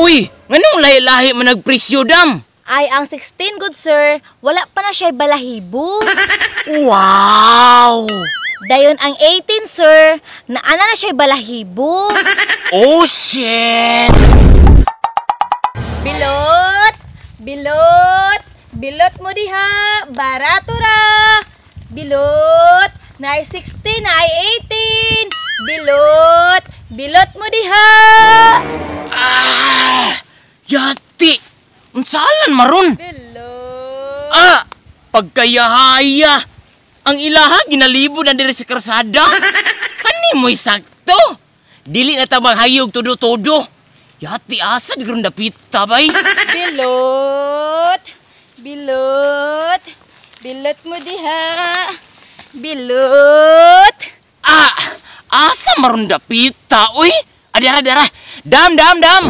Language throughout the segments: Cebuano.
Uy, nganong lahi-lahi man nagpresyo, dam? Ay, ang 16 good, sir, wala pa na siya balahibo. Wow! Dayon ang 18, sir, naana na siya balahibo. Oh shit! Bilot! Bilot! Bilot mo diha! Barato ra! Bilot! Naay 16, naay 18! Bilot! Bilot mo diha! Ah! Yati! Unsalan maron? Bilot! Ah! Pagkayahaya! Ang ilaha ginalibod na diri sa karsada. Kani mo'y sakto. Dili na ta maghayog tudo-tudo. Yati, asa di karon dapita bay? Bilot! Bilot! Bilot mo diha! Bilot! Ah! Asa maron dapita uy? Adara dara. Dam, dam, dam.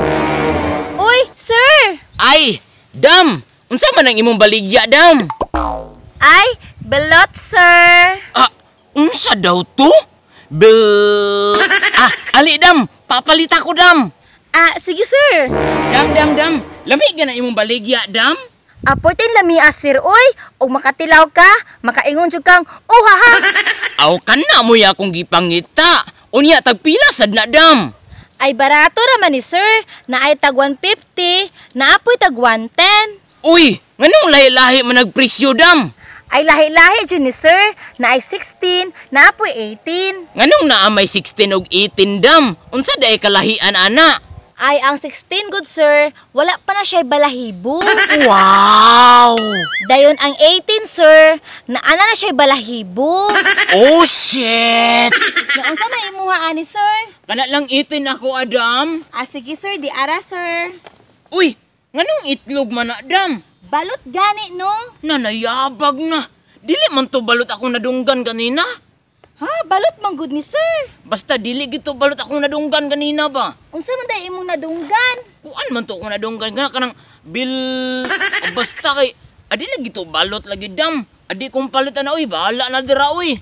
Uy, sir! Ay, dam. Unsa man ang imong baligya, dam? Ay, bilot, sir! Ah, unsa daw to? Be Ah, ali dam, papalita ko, dam. Ah, sige, sir! Dam, dam, dam. Lami na imong baligya, dam. Apoy tin lami asir, oy! Og makatilaw ka, makaingon jud kang, "Oh ha ha!" Aw, kana mo ya akong gipangita. Unya tagpila sad na, dam? Ay, barato raman ni sir, naay tag 150, naapoy tag 110. Uy, nganong lahi-lahi man nagpresyo, dam? Ay, lahi-lahi jud ni sir, naay 16, naapoy 18. Nganong naa may 16 og 18, dam? Unsa day kalahian ana? Ay, ang 16 good, sir, wala pa na siya balahibo. Wow! Dayon ang 18, sir, naana na siya balahibo. Oh shit! Nga unsa may imuha ani, sir? Kana lang 18 ako, Adam. Ah, sige sir, di ara, sir. Uy, nganong itlog man na, dam? Balot gani, no? Nanayabag na. Dili man to balot akong nadunggan kanina. Ha, balot man gud ni sir. Basta dili gito balot akong nadunggan kanina ba? Unsa man day imong nadunggan? Kuan man to akong nadunggan nga kanang bil, basta kay adi lagi to balot lagi, dam. Adi kong palitan na, uy, bahala na dira, uy.